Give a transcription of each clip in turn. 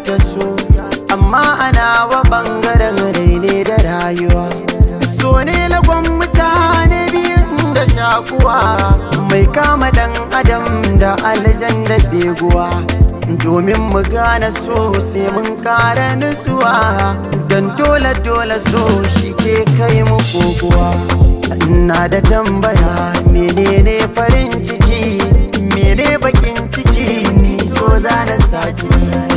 ta so, amma ana wa bangaren rai ne da rayuwa. So ne lagon mutane biyun da shakuwa, mai kama dan adam da aljan da beguwa. Domin mu gane so sai mun kara nutsuwa, don dole dole so shi ke kai mu kokuwa. Ina da tambaya, menene farin ciki, mene bakin ciki? Ni so zana sati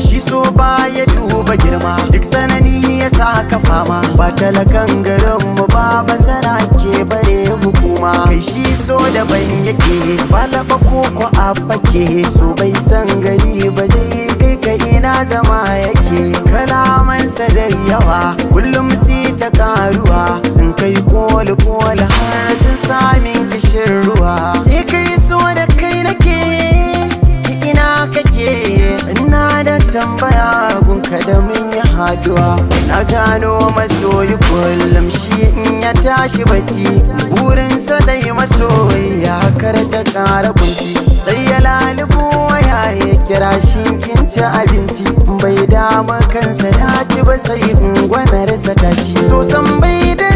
shi, so ba ya duba girma, duk sanani ya saka fama. Ba talakan garin mu ba, basara ke bare hukuma. Kai, shi so daban yake, ba laba ko ko a fake. So bai san gari ba, zai kai ka ina zama yake. Kalamansa da yawa, kullum si ta karuwa, sun kai koli koli har sun samin kishin ruwa. Ni kai so da kai nake, ina kake? Ina da tambaya gunka da mun yi haduwa. Na gano masoyi kullum shi in ya tashi bacci, burinsa dai masoyi ya kar ta kara kunci. Sai ya lalubo waya ya kira shi, kin ci abinci? Bai dama kansa ya ci ba, sai ungwanarsa ta ci. So san bai da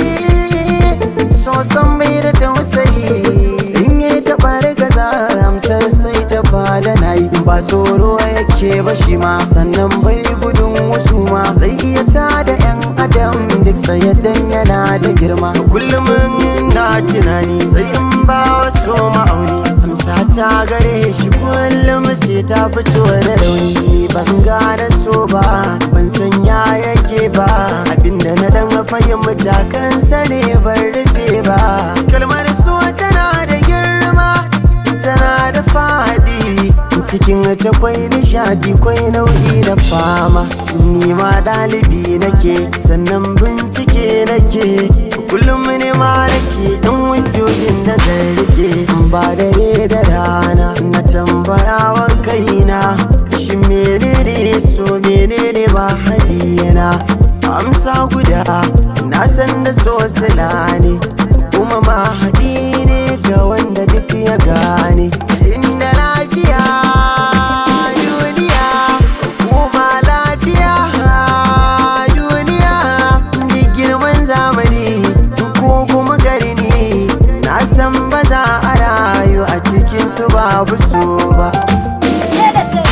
tausayi, so san bai da tausayi. In yi taɓa gaza, amsar sai ta bada nayi. Ba tsoro yake ba shi ma, sannan bai gudun wasu ma. Zai iya tada yan adam duk sayaddan yana da girma. Kullum na tunani, sai in ba wasu ma'auni, amsa ta gare shi kullum sai ta fito da rauni. Ban gane so ba, ban san ya yake ba. Abinda na dan fahimta kansa ne, ban rufe ba. Kalmar so tana da girma, tana da fadi, cikin ta kwai nishadi, kwai nau'i da fama. Ni ma ɗalibi nake, sannan bincike nake, kullum ne ma nake ɗan hujjojin da zan rike. Ba dare da rana na tambayawa kaina, shi menene so, menene ba hadiyana? Amsa guda na san da so sila ne, kuma ma haɗi ne ga wanda duk ya gane. Inda lafiya duniya, kuma lafiya duniya, ni girman zamani ko kuma garni, na san ba za a rayu a cikin su babu so ba. Sai da kai.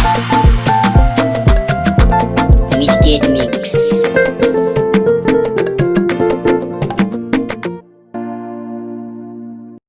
Midgate Mix.